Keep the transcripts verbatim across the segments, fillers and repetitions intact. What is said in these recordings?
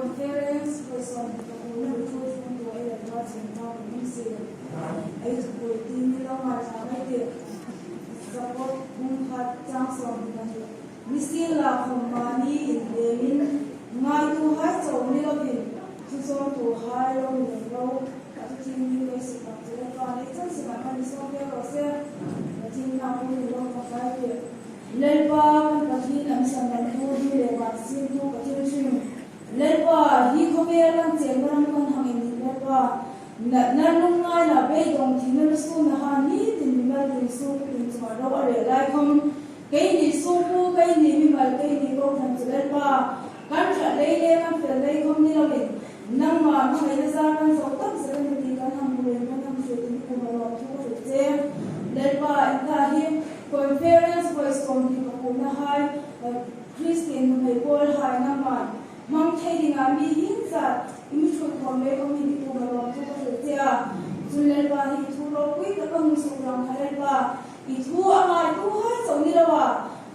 Conference, Vawisûn pakhatna mi ṭhuoi ṭhuoitu ei Lalpa chungah kan hung siem. Ei ṭhuoi ti ni lo ngai ta mai ti. Jakob bung khat chang sawm ni kan ti. Nisienlakhawm mani inlemin, ngaituhai chau ni lovin, thu zawmtuhai lo ni lo. A thu thienghlim ei suktak chu Lalpan ei chan sengah mal mi sawm pek raw se. Pathien na pu ni lo ka fai ti. Lalpa kan Pathien, a mi sandamtu le varsîngtu Pathien hring. Lalpa, hi khawvel kan chêngna ram kan hang en ni Lalpa. Na, na lungngaina beidawng thina, na suolna ha ni tin mimal ring sung in chunga lo a rel lai khawm, keini sungkuo, keini mimal, keini kohran chu Lalpa, kan ṭhat lei le kan fel lei khawm ni lovin, nangma hmangaina zar kan zo tak zet a nih ti kan hang hmu leiin kan hang hriet a nih, kuoma lawmthu ka hril che. Lalpa, inthawk hi conference vawisûn pakhatnahai, eh, Kristien nuhmei pawlhai nangman hmang thei dinga mi hieng zat i mi ṭhuoi khawm lei khawm hi kuoma lawmthu ka hril che a. Chun Lalpa, hi thu ropui tak ka hung suklang kha Lalpa, i thu a ngaituhai chau ni loa,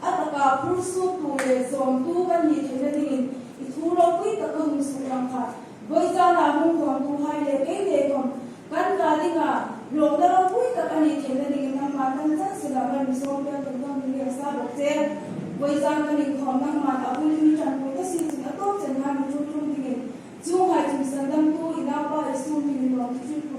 a taka phur suoktu le zawmtu kan ni theina dingin i thu ropui tak ka hung suklang kha. Vawizana hung khawmtuhai le kei le khawm kan ta dinga lawmna ropui tak a ni theina dingin nangman kan chan sengah mal mi sawm pek dingin kan hung leng sa bawk che. Vawizan kan inkhawm nangman a bul mi ṭanpui ta si chun a tawp chenhai mi ṭum ṭum dingin, chuonghai chun sandamtu i Naupa Isu hmingin lawmthu hril